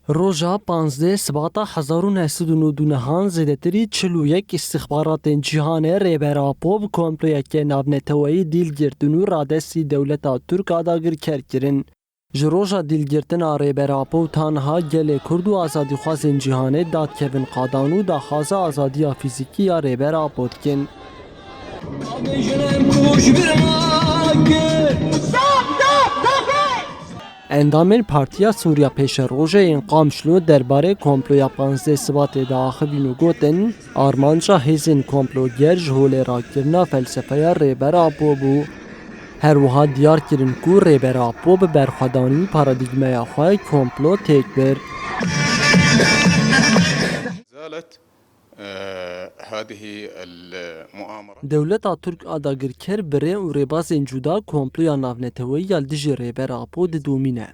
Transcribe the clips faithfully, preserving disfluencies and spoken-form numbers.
Roja panzdeh Sibata hezar û neh sed û nod û nehan zêdetirî çil û yek îstixbaratên cîhanê Rêber Apo bi komployeke navneteweyî dîl girtin û radestî dewleta Tirk a dagirker kirin. Ji roja dîlgirtina Rêber Apo û ta niha gelê Kurd û azadîxwazên cîhanê dadkevin qadan û daxwaza azadiya fîzîkî ya Rêber Apo dikin. Endamên Partiya Sûriya Pêşerojê yên Qamşlo derbarê komploya panzdeh Sibatê de axivîn û gotin, armanca hêzên komploger ji holê rakirina felsefeya Rêber Apo bû. Her wiha diyar kirin ku Rêber Apo bi berxwedanî û paradîgmeya xwe komplo têk bir. زالت، آه، هذه المؤامرة. Dewleta Tirk a dagirker bi rê û rêbazên cuda komploya navneteweyî ya li dijî Rêber Apo didomîne.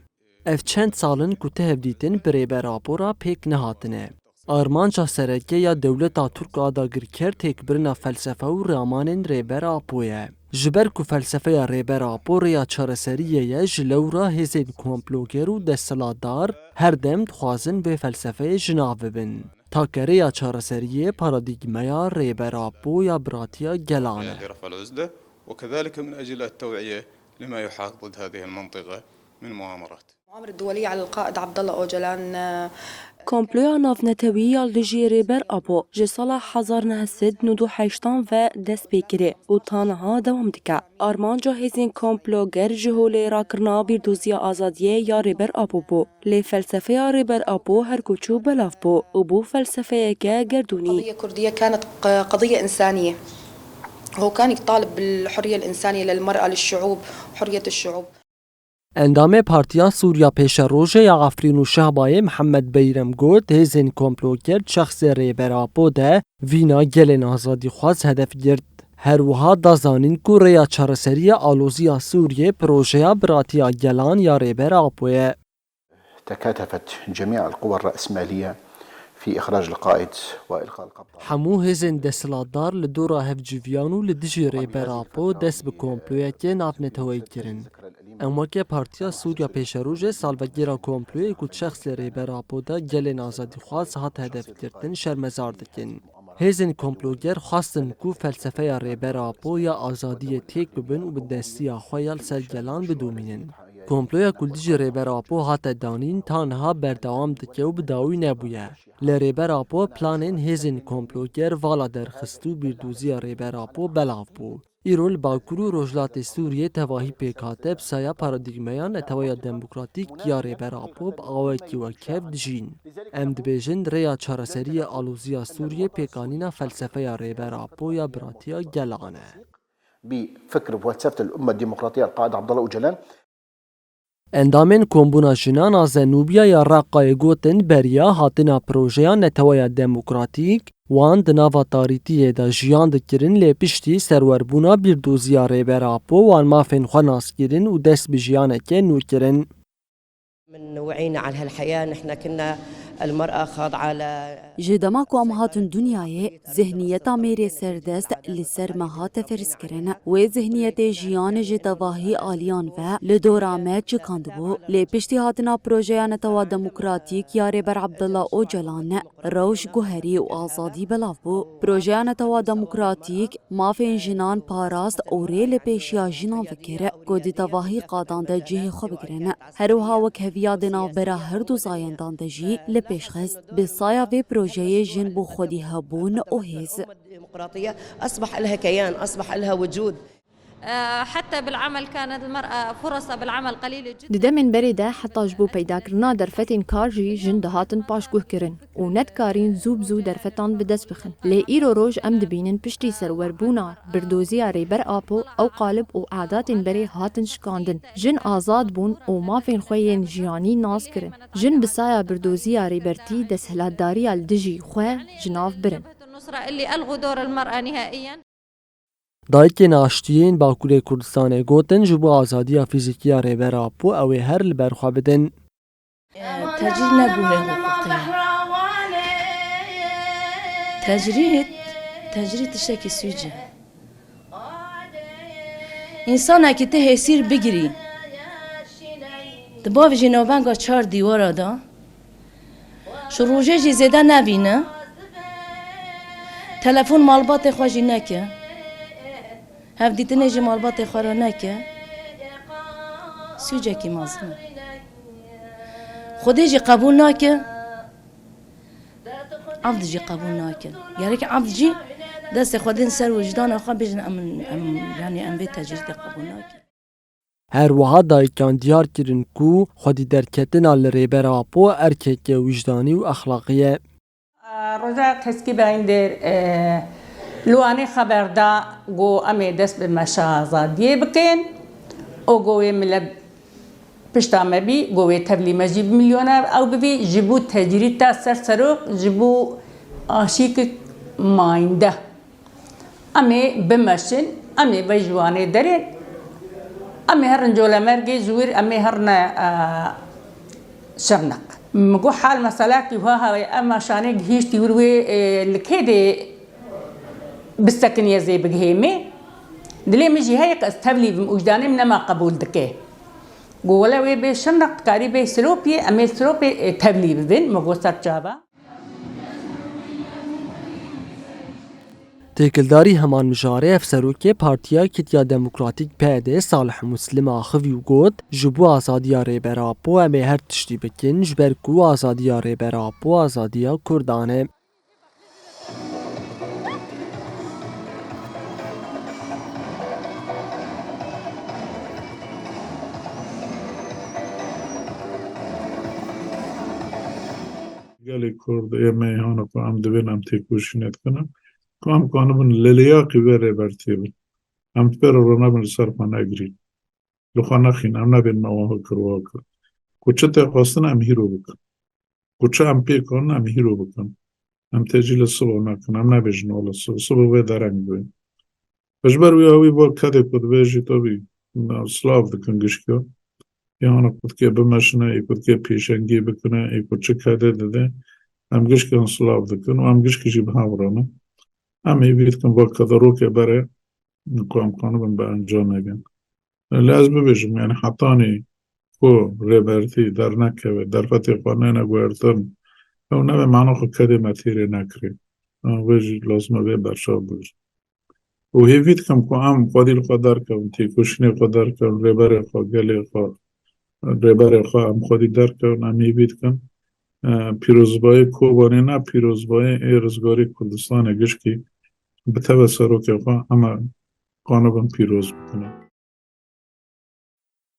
Ev çend sal in ku ti hevdîtin bi Rêber Apo re pêk nehatine. Armanca sereke ya dewleta Tirk a dagirker têkbirina felsefe û ramanên Rêber Apo ye. Ji ber ku felsefeya Rêber Apo rêya çareseriyê ye, ji lewra hêzên komploger û desthilatdar her dem dixwazin vê felsefeyê ji nav bibin. Ta ke rêya çareseriyê paradîgmeya Rêber Apo ya biratiya gelan e. لرفع العزلة، وكذلك من أجل التوعية لما يحاق ضد هذه المنطقة من مؤامرات. المؤامرة الدولية على القائد عبد الله أوجلان، آه، Komploya navnetewî ya li dijî Rêber Apo ji sala hezar neh sed nod û heştan ve dest pê kirê û ta niha dewam dike. Armanca hêzên komploger ji holê rakirina bîrdoziya azadiyê ya Rêber Apo bû. Lê felsefeya Rêber Apo her ku çû belav bû û bû felsefeyeke gerdûnî. قضية كردية كانت ق-، قضية إنسانية. هو كان يطالب بالحرية الإنسانية للمرأة، للشعوب، حرية الشعوب. Endamê Partiya Sûriya Pêşerojê ya Efrîn û Şehbayê Mihemed Beyrem got, hêzên komploger şexsê Rêber Apo de vîna gelên azadîxwaz hedef girt. Her wiha da zanîn ku rêya çareseriyê aloziya Sûriyê projeya biratiya gelan ya Rêber Apo ye. تكاتفت جميع القوى الرأسمالية في إخراج القائد وإلقاء القبض على Hemû hêzên desthilatdar li dora hevciviyan û li dijî Rêber Apo dest bi komployekê navneteweyî kirin. Em weke Partiya Sûriya Pêşerojê salvegera komployê ku şexsê Rêber Apo de gelên azadîxwaz hat hedefgirtin şermezar dikin. Hêzên komploger xwestin ku felsefeya Rêber Apo ya azadiyê têk bibin û bi destiya xwe ya li ser gelan bidomînin. Komploya ku li dijî Rêber Apo hate danîn ta niha berdewam dike û bi dawî nebûye. Lê Rêber Apo planên hêzên komploger vala derxist û bîrdoziya Rêber Apo belav bû. Îro li Bakur û Rojhilatê Sûriyê tevahî pêk hate bi saya paradîgmeya neteweya demokratîk ya Rêber Apo bi awayekî wekhev dijîn. Em dibêjin rêya çareseriyê aloziya Sûriyê pêkanîna felsefeya Rêber Apo ya biratiya gelan e. بفكر وفلسفة الأمة الديمقراطية القائد عبد الله أوجلان. Endamên Kombûna Jinan a Zenûbiya ya Reqayê gotin, beriya hatina projeya Neteweya Demokratîk, wan di nava tarîtiyê de jiyan dikirin, lê piştî serwerbûna bîrdoziya Rêber Apo wan mafên xwe nas kirin û dest bi jiyaneke nû kirin. من وعينا على هالحياة، نحن كنا المرأة خاضعة ل Ji dema ku em hatin dinyayê, zihniyeta mêrê serdest li ser me hate ferzkirin. Wê zihniyetê jiyanê ji tevahî aliyan ve li dora me çikandibû. Lê piştî hatina projeya Netewa Demokratîk ya Rêber Abdullah Ocalan, rewş guherî û azadî belav bû. Projeya Netewa Demokratîk mafên jinan parast û rê li pêşiya jinan vekir ku di tevahî qadan de cihê xwe bigirin. Her wiha wekheviya di navbera her du zayendan de jî li pêş xist. Bi saya vê projeyê jin bû xwedî hebûn û hêz. الديمقراطية أصبح لها كيان، أصبح لها وجود. آه، حتى بالعمل كانت المرأة فرصها بالعمل قليلة جدًا. Di demên berê de heta ji bo peydakirina derfetên kar jî jin dihatin paşguhkirin û nedikarîn zû bi zû derfetan bi dest bixin. Lê îro roj em dibînin piştî serwerbûna birdoziya Rêber Apo ew qalib û adatên berê hatin şikandin. Jin azad bûn û mafên xwe yên jiyanî nas kirin. Jin bi saya birdoziya Rêbertî desthilatdariya li dijî xwe ji nav birin. النصرة اللي ألغوا دور المرأة نهائيًا. Dayikên Aştiyê yên Bakurê Kurdistanê gotin, ji bo azadiya fîzîkî ya Rêber Apo ew ê her li ber xwe bidin. Tecrîd nebû rêxwe xurtî. Tecrîd, tecrîd tiştekî sûc e. Însanekî ti hêsîr bigirî, tu bavêjî navbenga çar dîwara de, Ji rojê jî zêde nevîne. Telefon malbatê xwe jî neke. Hevdîtinê jî malbatê xwe re neke. Sûcekî mezin e. Xwedê jî qebûl nake. Evd jî qebûl nake. Gerek evd jî destê xwe din ser wijdana xwe bêjin em, em, yanî em vê tecrîdê qebûl nakin. Her wiha dayikan diyar kirin ku xwedî derketina li Rêber Apo erkeke wijdanî û exlaqî ye. Roja Teskî Beynder, e, li Wanê xeber da, got, "Em ê dest bi meşa azadiyê bikin." Û got, "Wê milet pişta me bî, got, wê tevlî me jî bi milyoner ew bibî, ji bo tecrîta ser serok, ji bo aşîkik mayînde." Em ê bimeşin, em ê vey ji Wanê derên, em ê herin Colemêrgê ji wir, em ê herine, e, Şirneq. Min got, "Hal meselekî wiha heye, em meşanê gihîştî wir wê, e, li kê dê bisekiniye zê bigihê me?" Dilê min jî heye ku ez tevlî bim, wijdanê min nema qebûl dike. Got, "Wele wê bê Şirneq, dikarî bê Silopiyê, em ê Silopê, e, tevlî bibin." Min got, "Ser çava." Têkildarî heman mijarê hevserokê Partiya Kitiya Demokratîk P D Salih Muslim axivî û got, "Ji bo azadiya Rêber Apo em ê her tiştî bikin, ji ber ku azadiya Rêber Apo azadiya Kurdan e." Gelê Kurd ê meyhana ku em dibên em têkoşînê dikin, ku em kanibin lêleyaqî vê rêbertiyê bin. Em pê re ronebin li ser xwe negirîn. Li xwe nexîn, em nebên me wiha kir, wiha kir. Ku çi tê xwestin em hîro bikin. Ku çi em pê kanin em hîro bikin. Em tecî li sibo nekin, em nebêjin wele sibo, sibo vê dereng bibin. Ji ber wî ewî va kedê ku dibêjî tabî, me silav dikin gişka. Yan ku dikê bimeşine, ê ku dikê pêşengî bikine, ê ku çi kedê dide, em gişkan silav dikin û em gişkî jî bi hev re ne. Em hêvî dikin va kederokê bere ku em kanibin bi encamê gin. Lê ez bibêjim, yani hetanî ku rêbertî dernekeve, derfetê xwe nêne guhertin, ew nebe mana xwe kedê me têrê nekirê. Vê jî lazim e vê berçav bibêjin. Û hêvî dikim ku em xwedî li xwe derkevin, têkoşînê xwe derkevin, rêberê xwe, gelê xwe, rêberê xwe em xwedî derkevin, em hêvî dikin, e, pîrozbayê Kobanê ne, pîrozbayê ê rizgarê Kurdistanê gişkî bi teve serokê xwe em ê kanibin pîroz bikine.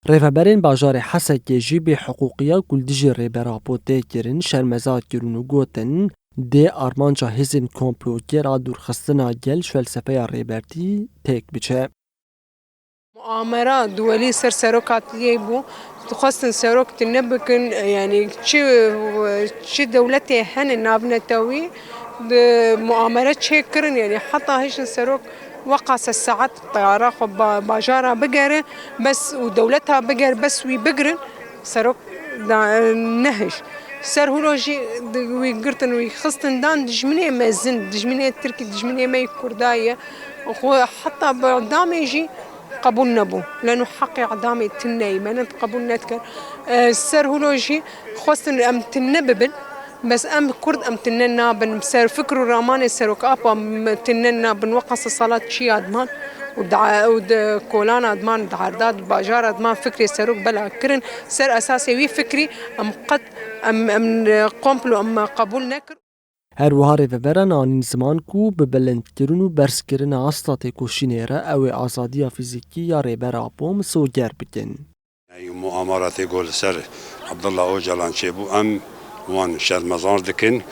Rêveberên bajarê Hesekê jî bêhiqûqiya ku li dijî Rêber Apo tê kirin şermezar kirin û gotin, dê armanca hêzên komplokêr a dûrxistina gel ji felsefeya Rêbertî têk biçe. Muamera duwelî ser serok hatiyê bû. Dixwestin serok tune bikin, yani çi, çi dewletê hene navnetewî, di muamere çêkirin, yani heta hişin serok weqase saet teyara xwe ba-, bajara bigere, bes û dewleta biger, bes wî bigirin, serok da, nehişt. Ser hûlo jî di-, wî girtin, wî xistin dan dijminê mezin, dijminê Tirkî, dijminê me yê Kurda ye. Xwe heta bi edamê jî qebûl nebû. Leno heqê edamê tune ye, me ne qebûl nedikir. E, ser hûlo jî xwestin em tune bibin. Bes em Kurd em tune nabin. Ser fikr û ramanê Serok Apo em tune nabin. Weqasa sala çiya diman û da-, û di kolana diman, di herda, di bajara diman fikrê Serok bela kirin. Ser esasê wî fikrî em qet, em, em, komplo em qebûl nekir. Her wiha rêveberan anîn ziman ku bi bilindkirin û berzkirina asta têkoşînê re ew ê azadiya fîzîkî ya Rêber Apo misoger bikin. Ew muamara tê ku li ser Abdullah Ocalan çêbû, em wan şermezar dikin,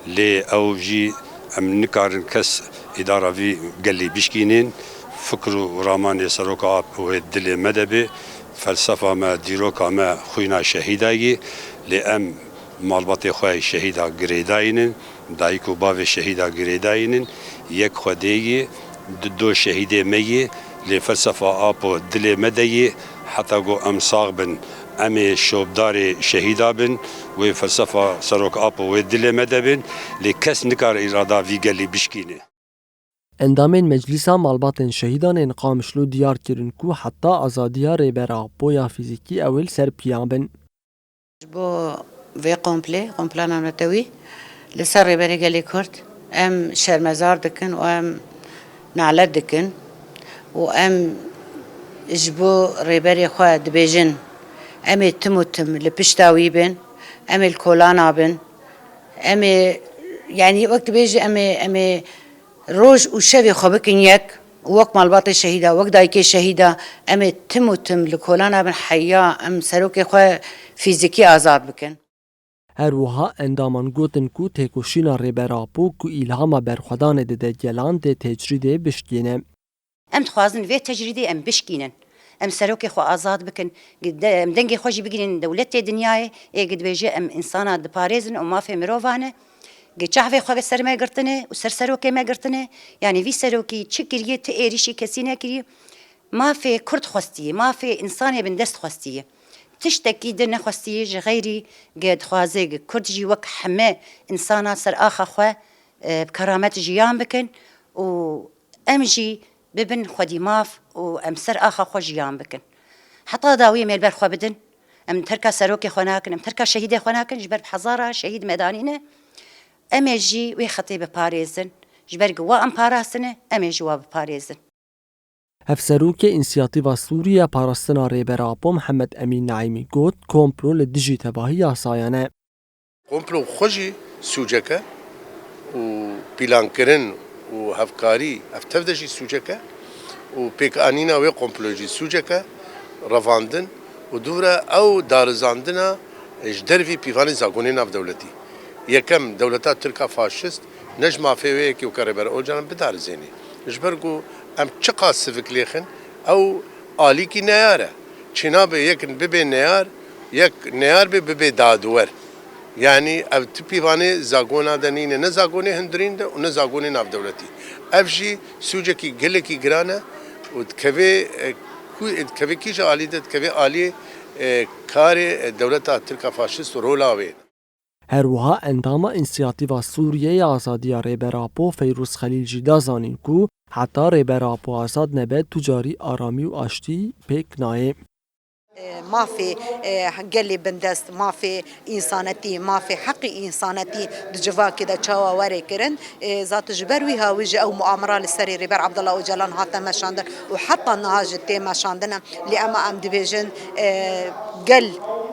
lê ew jî em nikarin kes îdara vî gelî bişkînin. Fikr û ramanê Seroka Apo wê dilê me de be, felsefa me, dîroka me xwîna şehîda ye, lê em malbatê xwe şehîda girêdayînin, dayik û bavê şehîda girêdayînin, yek Xwedê ye, du do şehîdê me ye, lê felsefa Apo dilê me de ye, heta ku em sax bin, em ê şopdarê şehîda bin, wê felsefa Serok Apo wê dilê me de bin, lê kes nikare îrada vî gelî bişkîne. Endamên Meclîsa Malbatên Şehîdan ên Qamişlo diyar kirin ku heta azadiya Rêber Apo ya fîzîkî ew ê li ser piyan bin. Ji bo Vê komplê, kompla navnetewî li ser Rêberê Gelê Kurd em şermezar dikin û em nalet dikin û em ji bo Rêberê xwe dibêjin, em ê tim û tim li pişta wî bin, em ê li kolana bin, em ê, yanî wek dibêjî em ê, em ê roj û şevê xwe bikin yek û wek malbatê şehîda, wek dayikê şehîda em ê tim û tim li kolana bin heya em serokê xwe fîzîkî azad bikin. Her wiha endaman gotin ku têkoşîna Rêber Apo ku îlhama berxwedanê dide gelan dê tecrîdê bişkîne. Em dixwazin vê tecrîdê em bişkînin. Em serokê xwe azad bikin. Em dengê xwe jî bigihînin dewletê dinyayê. Ê gi dibêje em însana diparêzin û mafê mirovan e. Gi çavê xwe ser me girtine û ser serokê me girtine. Yanî vî serokî çi kiriye, ti êrîşî kesî nekiriye. Mafê Kurd xwestiye, mafê însanê bindest xwestiye. Tiştekî din nexwestiye ji xeyrî gi dixwaze gi Kurd jî wek heme însana ser axa xwe e, bi keramet jiyan bikin û em jî bibin xwedî maf û em ser axa xwe jiyan bikin. Heta dawiyê em ê li ber xwe bidin. Em terka serokê xwe nakin, em terka şehîdê xwe nakin, ji ber bi hezara şehîd me danîne. Em ê jî wê xetê biparêzin. Ji ber ku wa em parastine, em ê jî wa biparêzin. Hevserokê Însiyatîva Sûrî ya Parastina Rêber Apo Mihemed Emîn Naîmî got, komplo li dijî tevahî yasayan e. Komplo bi xwe jî sûcek e û pîlankirin û hevkarî ev tev de jî sûcek e û pêkanîna wê komplo jî sûcek e, revandin û dû re ew darizandina ji dervî pîvanê zagonê navdewletî. Yekem, dewleta Tirk a faşist ne ji mafê wê yekê weke Rêber Ocalan bidarizênê. Ji ber ku em çiqas sivik lêxin, ew alîkî neyar e. Çênabe yek bibê neyar, yek neyar bê bibê dadwer. Yanî ev ti pîvanê zagona de nîne, ne zagonê hundirîn de û ne zagonê navdewletî. Ev jî sûcekî gelekî giran e û dikevê, e, ku, dikevê kîja alî de, dikevê aliyê, e, karê, e, dewleta Tirk a faşist û rola wê. Her wiha endama Însiyatîva Sûriyê ya Azadiya Rêber Apo Feyrûz Xelîl jî da zanîn ku heta Rêber Apo azad nebe tu carî aramî û aştî pêk nayê. Mafê gelê bindest, mafê însanetî, mafê heqê însanetî di civakê de çawa were kirin. Ê, zat ji ber wî hawî jî ew muamera li serê Rêber Abdullah Ocalan hate meşandin û heta niha jî tê meşandin. Lê ema em dibêjin, e, gel,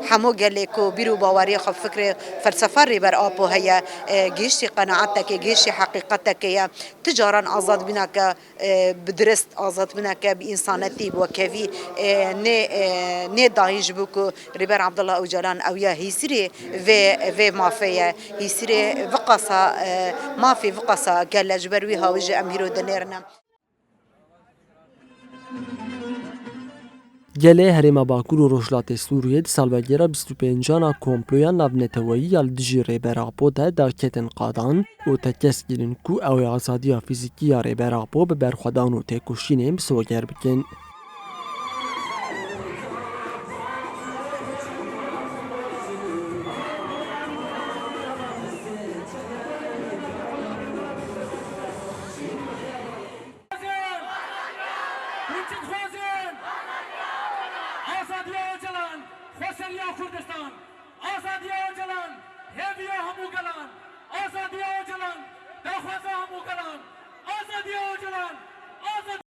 hemû gelê ku bîr û baweriya xwe, fikrê, felsefa Rêber Apo heye, e, gihiştî qenaetekê, gihiştî heqîqetekê ye. Ti caran azadbûneke, e, bi dirist, azadbûneke bi însanetî, bi wekevî, e, nê, e, nê dayîn ji bo ku Rêber Abdullah Ocalan ew ya hîsirê vê, vê mafê ye. Hîsirê viqasa, e, mafê viqasa gel e, ji ber wî hawî jî em hîro dinêrine. Gelê Herêma Bakur û Rojhilatê Sûriyê di salvegera bîst û pêncan a komploya navneteweyî ya li dijî Rêber Apo de derketin qadan û tekez kirin ku ew ê azadiya fîzîkî ya Rêber Apo bi berxwedan û têkoşînê misoger bikin. Hûn çi dixwazin? Azadiya Ocalan, xweseriya Kurdistan. Azadiya Ocalan, hêviya hemû gelan. Azadiya Ocalan, daxwaza hemû gelan. Azadiya Ocalan, azadiya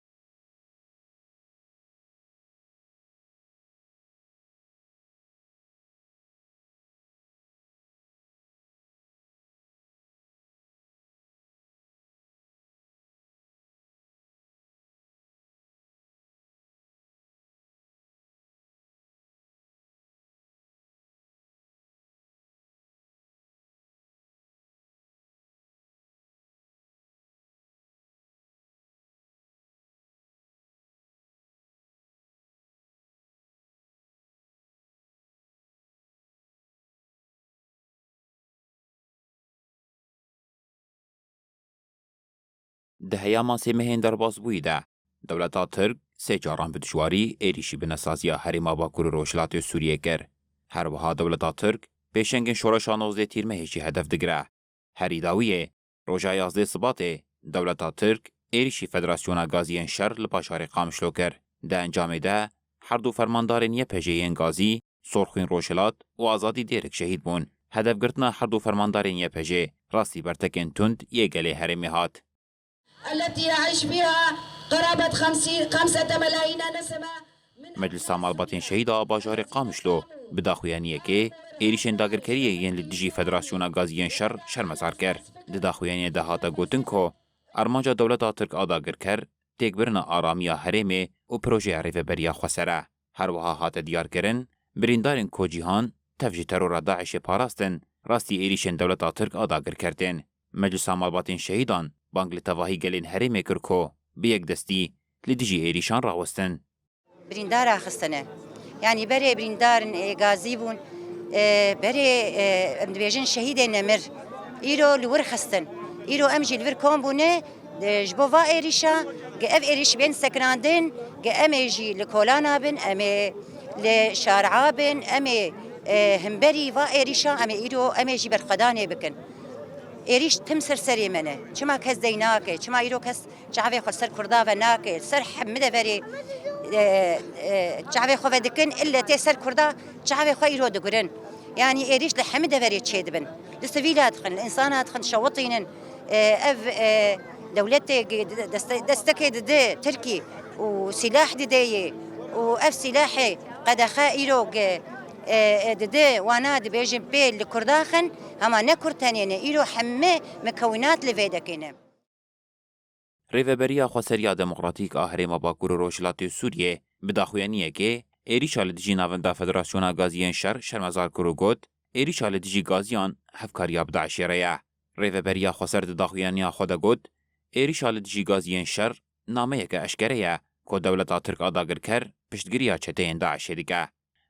Di heya masê mehên derbasbûyî de, dewleta Tirk sê caran bi dijwarî êrîşî bi nesaziya Herêma Bakur û Rojhilatê Sûriyê kir. Her wiha dewleta Tirk pêşengên şoreşa nozdeh Tîrmehê jî hedef digire. Herî dawiyê, roja yazdeh Sibatê, dewleta Tirk êrîşî Federasyona Gaziyên Şer li bajarê Qamişlo kir. Di encamê de, her du fermandarên Y P G yên Gazî, Sorxwîn Rojhilat û Azadî Dêrik şehîd bûn. Hedefgirtina her du fermandarên Y P G rastî bertekên tund yê gelê herêmê hat. التي يعيش بها قرابة خمسين، خمسة ملايين نسمة من Meclisa Malbatên Şehîda a bajarê Qamişlo bi daxuyaniyekê êrîşên dagirkeriyê yên li dijî Federasyona Gaziyên Şer şermezar kir. Di daxuyaniyê de hate gotin ku armanca dewleta Tirk a dagirker têkbirina aramiya herêmê û projeya Rêveberiya Xweser e. Her wiha hate diyarkirin, birîndarên ku cîhan tev ji terora DAIŞê parastin, rastî êrîşên dewleta Tirk a dagirker tên. Meclisa Malbatên Şehîdan bang li tevahî gelên herêmê kir ku bi yekdestî li dijî êrîşan rawestin. Birîndar axistine. Yanî berê birîndarên ê gazî bûn, e, berê, e, em dibêjin şehîdê nemir. Îro li wir xistin. Îro em jî li vir kom bûne, e, ji bo va êrîşa, ge ev êrîş bên sekinandin, ge em ê jî li kolana bin, em ê li şara bin, em ê, e, himberî va êrîşa, em ê îro, em ê jî berxwedanê bikin. Êrîş tim ser serê me ne. Çima kes dey nake? Çima îro kes çavê xwe ser Kurda ve nake, ser hemî deverê, e, e, çavê xwe ve dikin, illetê ser Kurda çavê xwe îro digurin. Yanî êrîş li hemî deverê çêdibin. Li sivîla dixin, li însana dixin, şewitînin. E, ev, e, dewletê gi-, deste-, destekê dide Tirkî û sîlah dide yê û ev sîlahê qedexe îro gi-, e, e, dide wana dibêjin pê li Kurda xin, hema ne Kurd tenê ne, îro hemî mikewînat li vê dekê ne. Rêveberiya Xweser ya Demokratîk a Herêma Bakur û Rojhilatê Sûriyê bi daxuyaniyekê êrîşa li dijî Navenda Federasyona Gaziyên Şer şermezar kir û got, êrîşa li dijî gaziyan hevkariya bi DAIŞê re ye. Rêveberiya Xweser di daxuyaniya xwe de got, êrîşa li dijî gaziyên şer nameyeke eşkere ye ku dewleta Tirk a dagirker piştgiriya çeteyên DAIŞê dike.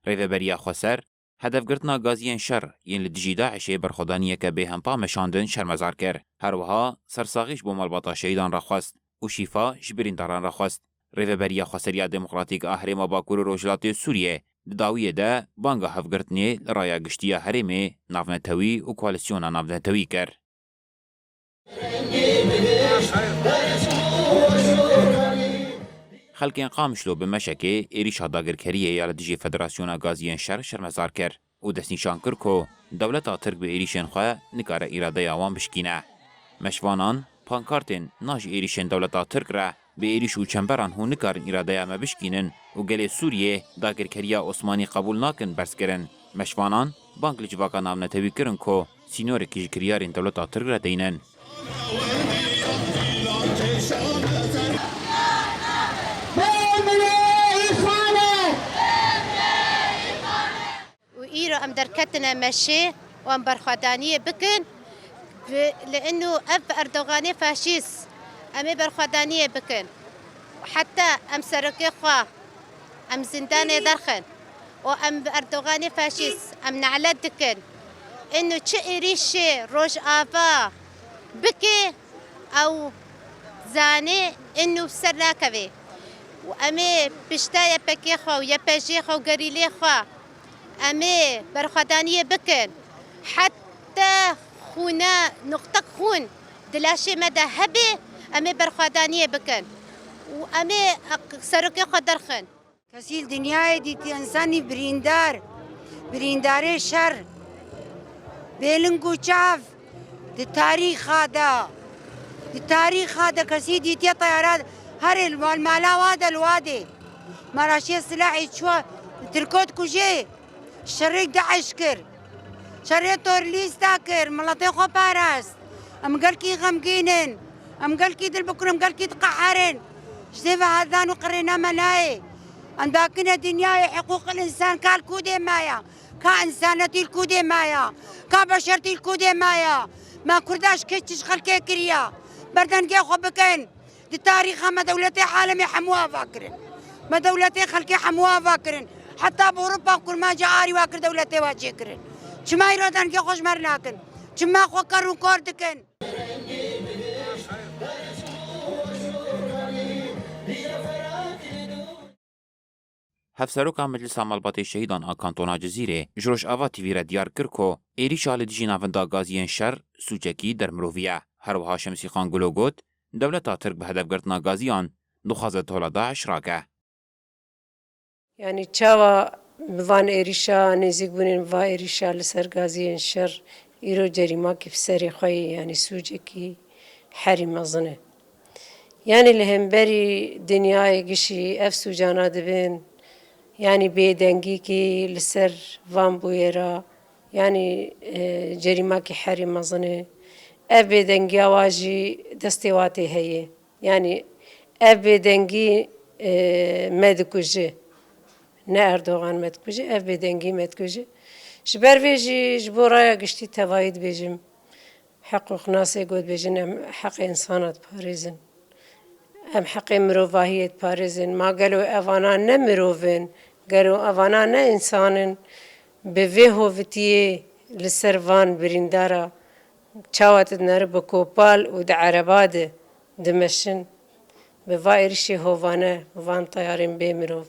Rêveberiya Xweser hedefgirtina gaziyên şer yên li dijî DAIŞê berxwedaniyeke bêhempa meşandin şermezar kir. Her wiha sersaxî ji bo malbata şehîdan re xwest û şîfa ji birîndaran re xwest. Rêveberiya Xweseriya Demokratîk a Herêma Bakur û Rojhilatê Sûriyê di dawiyê de banga hevgirtinê li raya giştî ya herêmê, navnetewî û koalîsyona navnetewî kir. Xelkên Qamişlo bi meşekê êrîşa dagirkeriyê ya li dijî Federasyona Gaziyên Şer şermezar kir û destnîşan kir ku dewleta Tirk bi êrîşên xwe nikare îradeya wan bişkîne. Meşvanan pankartên "Na ji êrîşên dewleta Tirk re, bi êrîş û çemberan hûn nikarin îradeya me bişkînin û gelê Sûriyê dagirkeriya Osmanî qebûl nakin" berz kirin. Meşvanan bang li civaka navnetewî kirin ku sînorekî ji kiryarên dewleta Tirk re deynin. û îro em derketine meşê û em berxwedaniyê bikin. Bi-, li inu ev Erdoganê faşîst em ê berxwedaniyê bikin. Heta em serokê xwe em zindanê derxin û em bi Erdoganê faşîst em nelet dikin. Inu çi êrîşê Rojava bike, ew zanê inu ser nakeve. Û em ê pişta Y P G xwe û Y P J xwe û gerîlê xwe em ê berxwedaniyê bikin. Heta xûna, nuqtek xûn di laşê me de hebe, em ê berxwedaniyê bikin. Û em ê serokê xwe derxin. Kesî li dinyayê dîtiye însanî birîndar, birîndarê şer, bêling û çav di tarîxa de, di tarîxa de kesî dîtiye teyara herê li malmala wa de li wadê. Maraşiyê silahê çûwa li Tirko dikujê. Şerê DAIŞ kir. Şerê terorîsta kir. Miletê xwe parast. Em gelkî xemgîn in. Em gelkî dil bi kurim, gelkî diqeherin. Ji dê ve hezan û qirêna me nayê. Em dakine dinyayê hiqûqil însan ka li kûdê me ya. Ka însanetî li kûdê me ya. Ka beşertî li kûdê me ya. Me Kurda ji keç ji xelkê kiriya. Berdengê xwe bikin. Di tarîxa me dewletê alemê hemû ava kirin. Me dewletê xelkê hemû ava kirin. Heta bi Ewropa kurmanca arî wa kir dewletê wa çêkirin. Çima îro dengê xwe ji me re nakin? Çima xwe ker û kor dikin? Hevseroka Meclisa Malbatê Şehîdan a Kantona Cizîrê ji Rojava T V re diyar kir ku êrîşa li dijî Navenda Gaziyên Şer sûcekî dermirovî ye. Her wiha Şemsî Xan Gulo got, dewleta Tirk bi hedefgirtina gaziyan dixwaze tola DAIŞ rake. Yanî çawa Bi van êrîşa, nêzîkbûnên va êrîşa li ser gaziyên şer, îro cerîmakî bi serê xwe ye, yanî sûcekî herî mezin e. Yanî li hemberî dinyayê gişî ev sûcana dibin, yanî bêdengîkî li ser van bûyera, yanî, e, cerîmakî herî mezin e. Ev bêdengiya wa jî destê wa tê heye. Yanî ev bêdengî, e, me dikuje. Ne Erdogan me dikuje, ev bêdengî me dikuje. Ji ber vê jî ji bo raya giştî tevayî dibêjim. Hiqûqnasê got dibêjin em heqê însana diparêzin. Em heqê mirovahiyê diparêzin. Ma gelo evana ne mirov in? Gelo evana ne însan in? Bi vê hovitiyê li ser van birîndara çawa tu dinere bi kopal û di ereba de dimeşin? Bi va êrişê hovane, bi van teyarên bê mirov,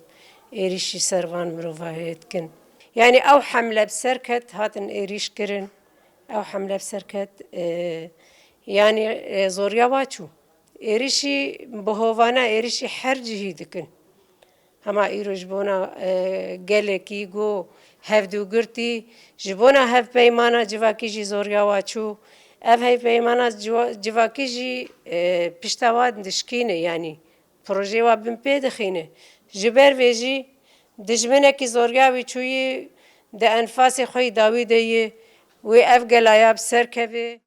êrişî ser van mirovahiyê dikin. Yanî ew hemle bi ser ket, hatin êrîş kirin. Ew hemle bi ser ket, e, yanî, e, zoriya wa çû. Êrişî bi hovane, êrişî her cihî dikin. Hema îro ji bona, e, gelekî ku hevdûgirtî, ji bona hevpeymana civakî jî zoriya wa çû. Ev hevpeymana ciwa-, civakî jî, e, pişta wa dişkîne, yanî projeyê wa bin pê dixîne. Ji ber vê jî dijminekî zoriya wî çûyî di enfasê xwe yî dawî de yê, wê ev gelaya bi ser keve.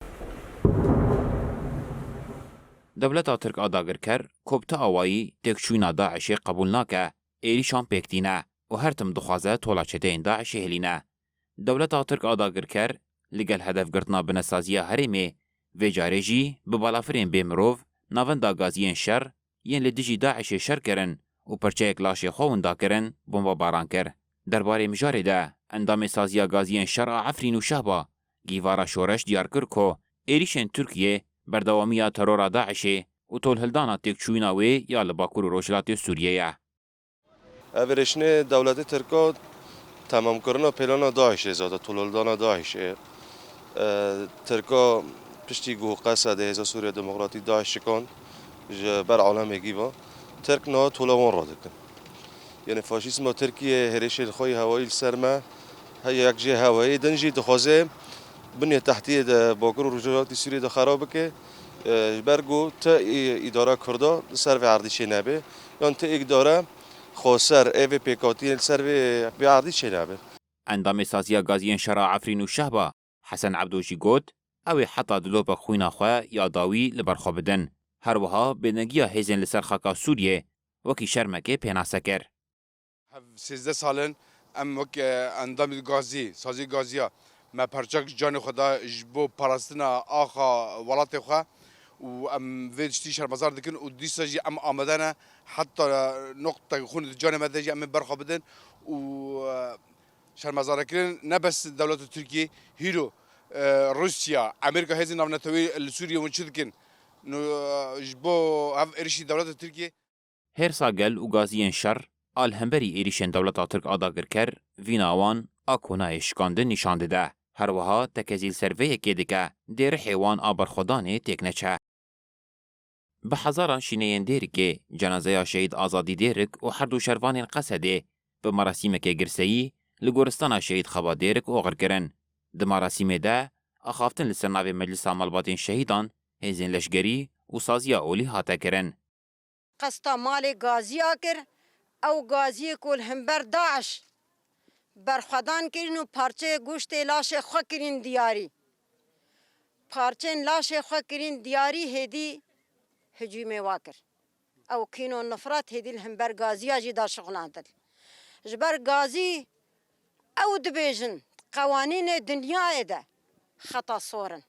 Dewleta Tirk a dagirker, ku bi ti awayî têkçûyîna DAIŞê qebûl nake, êrîşan pêk tîne û her tim dixwaze tola çeteyên DAIŞê hilîne. Dewleta Tirk a dagirker, li gel hedefgirtina binesaziya herêmê, vê carê jî bi balafirên bê mirov, navenda gaziyên şer, yên li dijî DAIŞê şer kirin û pirçeyek laşê xwe winda kirin, bombebaran kir. Derbarê mijarê de, endamê Saziya Gaziyên Şer a Efrîn û Şehba, Gîvara Şoreş diyar kir ku êrîşên Tirkiyê berdewamiya terora DAIŞê û tolhildana têkçûyîna wê ya li Bakur û Rojhilatê Sûriyê ye. Ev êrişinê dewletê Tirko temamkirina plana DAIŞê zada, tolhildana DAIŞê. E, Tirka piştî ku Qesedê hêza Sûriya Demokratîk DAIŞ şikand ji ber alemê gîva, Tirk niha tola wan radikin. Yanî faşîzma Tirkiyê hêrişên xwe yê hewayî li ser me heye, yek jê hewayî, din jî dixwaze binê tehtiyê di Bakur û Rojhilatê Sûriyê de xera bike. E, ji ber ku ti î-, îdara Kurda li ser vê erdî çênebe, yan ti îdare xweser ê vê pêkhatiyê li ser vê, vê erdî çênebe. Endamê Saziya Gaziyên Şer a Efrîn û Şehba, Hesen Ebdo jî got, ew ê heta dilopek xwîna xwe ya dawî li ber xwe bidin. Her wiha bêdengiya hêzên li ser xaka Sûriyê wekî şermekê pênase kir. Hev sêzdeh sal in em wek, e, endamî gazî, sazî gaziya me perçak ji canê xwe da ji bo parastina axa welatê xwe û em vê tiştî şermezar dikin û dîsa jî em amade ne heta noqtek xûn di canê me de jî em ê ber xwe bidin û, e, şermezarekirin ne bes dewleta Tirkiyê, hîro, e, Rûsya, Amerîka, hêzên navneteweyî li Sûriyê hûn çi dikin? No, e, ji bo ev êrişî dewleta Tirkiyê. Hêrsa gel û gaziyên şer a li hemberî êrîşên dewleta Tirk a dagirker vîna wan a ku nayê şikandin nîşan dide. Her wiha tekezî li ser vê yekê dike, dê rihê wan a berxwedanê têk neçe. Bi hezaran şîneyên Dêrikê cenazeya Şehîd Azadî Dêrik û her du şervanên Qesedê bi merasîmekê girseyî li goristana Şehîd Xeba Dêrik oxir kirin. Di merasîmê de axaftin li ser navê Meclisa Malbatên Şehîdan, Hêzên Leşgerî û Saziya Olî hate kirin. Qesta malê gaziya kir, ew gaziyê ku li hember DAIŞ berxwedan kirin û parçeyê goştê laşê xwe kirin diyarî. Parçeyên laşê xwe kirin diyarî, hêdî hicûmê wa kir. Ew kîn û nifret hêdî li hember gaziya jî da şixulandin. Ji ber gazî ew dibêjin, qewanînê dinyayê de xeta sor in.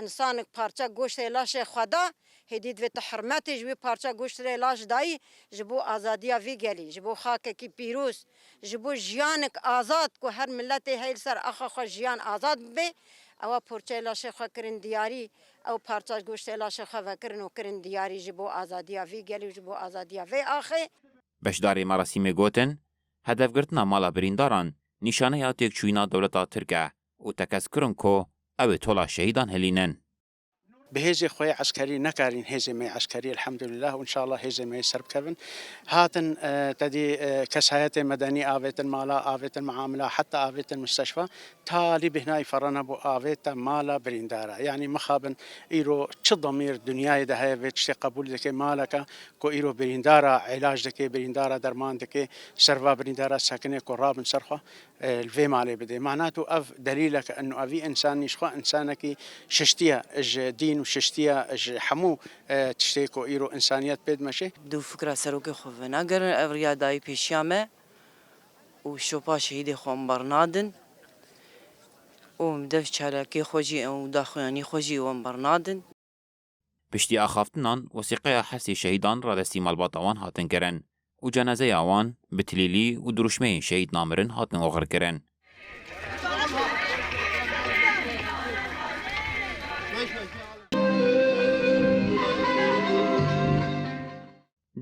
Însanek parça goştê laşê xwe da, hêdî divê tu hurmetê ji wî parça goştê laş dayî, ji bo azadiya vî gelî, ji bo xakekî pîroz, ji bo jiyanek azad ku her miletê hey li ser axa xwe jiyan azad bibe, ewa porçeyê laşê xwe kirin diyarî, ew parça goştê laşê xwe vekirin û kirin diyarî ji bo azadiya vî gelî û ji bo azadiya vê axê. Beşdarê merasîmê gotin, hedefgirtina mala birîndaran nîşaneya têkçûyîna dewleta Tirk e û tekez kirin ku ew ê tola şehîdan hilînin. Bi hêzê xwe yê eskerî nekarîn hêzê me yê eskerî, elhamdulillah, û inşallah hêzê me yê ser bikevin. Hatin, e, tedî, e, kesayetê medenî avêtin mala, avêtin muamela, heta avêtin misteşfa. Talî bêhnayî ferre nebû, avête mala birîndara. Yanî mixabin îro çi demîr dinyayê de heye vê tiştê qebûl dike, maleke ku îro birîndara îlac dike, birîndara derman dike, serva birîndara sekine ku rabin ser xwe, e, li vê malê bide. Mana tu ev delîleke inu evî însanî ji xwe însanekî şiştiye ji dîn û şiştiye ji hemû, e, tiştê ku îro însaniyet pê dimeşe. Di fikra serokê xwe venagerin, ev riya dayî pêşiya me û şopa şehîdê xwe em bernadin û em dev çalakê xwe jî û daxuyanî xwe jî em bernadin. Piştî axaftinan, wesîqeya hesê şehîdan radestî malbata wan hatin kirin û cenazeya wan bi tilîlî û dirûşmeyên şehîd namirin hatin oxirkirin.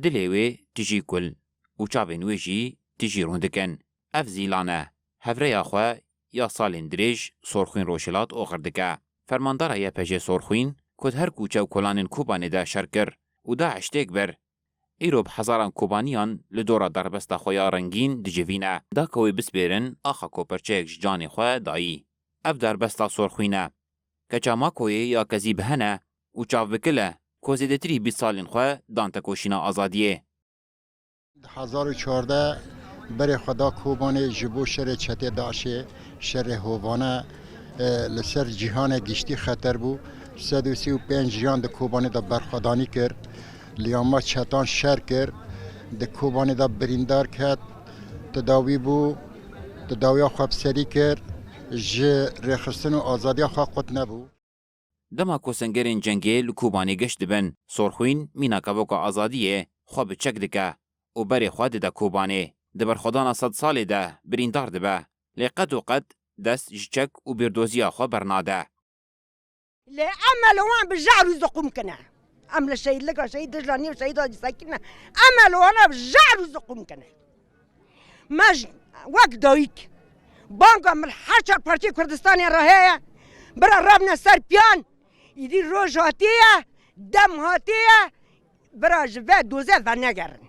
Dilê wê tijî kul û çavên wê jî tijî rûn dikin. Ev Zîlan e. Hevreya xwe ya salên dirêj Sorxwîn Rojhilat oxir dike. Fermandara Y P J Sorxwîn, ku di her kûçe û kolanên Kobanê de şer kir û DAIŞ têk bir, îro bi hezaran Kobaniyan li dora derbesta xwe ya rengîn dicivîne. Da ku wê bispêrin axa ku perçeyek ji canê xwe dayî. Ev derbesta Sorxwîn e. Keça Makoyê ya Kezî bi hene û çavbikil e, ku zêdetirî bîst salên xwe dan tekoşîna azadiyê. Di hezar û çardeh berê xwe da Kobanê ji bo şerê çetê DAIŞê, şerê hovane, e, li ser cîhanê giştî xeter bû. Sed û sî û pênc jiyan di Kobanê de berxwedanî kir. Liyama çetan şer kir. Di Kobanê de birîndar ket. Tedawî bû. Tedawiya xwe bi serî kir. Ji rêxistin û azadiya xwe qut nebû. Dema ku sengerên cengê li Kobanê geş dibin, Sorxwîn mîna kevoka azadiyê xwe bi çek dike û berê xwe dide Kobanê. Di berxwedana sed salê de birîndar dibe. Lê qet û qet dest ji çek û bîrdoziya xwe bernade. Lê em li wan bi jehr û ziqûm kine. Em li şehîdlika şehîd Dijlanî û şehîd Hacî Sekîn ne. Em li wana bi jehr û ziqûm kine. Me ji, wek dayik, banga min her çar parçeyê Kurdistanê re heye. Bira rabne ser piyan, îdî roj hatiye, dem hatiye, bira ji ve doze venegerin.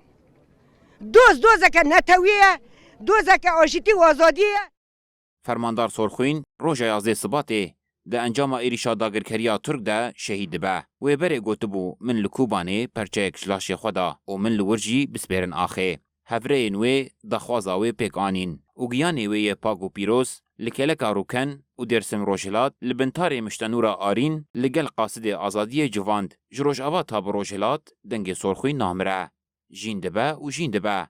Doz dozeke netewî ye, dozeke aşîtî û azadî ye. Fermandar Sorxwîn roja yazdeh Sibatê di encama êrîşa dagirkeriya Tirk de şehîd dibe. Wê berê gotibû, min li Kobanê perçeyek ji laşê xwe da û min li wir jî bispêrin axê. Hevreyên wê daxwaza wê pêk anîn û giyanê wê yê pak û pîroz li kêleka Rûken û Dêrsim Rojhilat li bin tarê Miştenûra Arîn li gel qasidê azadiyê civand. Ji Rojava ta bi Rojhilat dengê Sorxwîn namire. Jîn dibe û jîn dibe.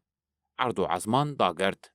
Erd û ezman dagirt.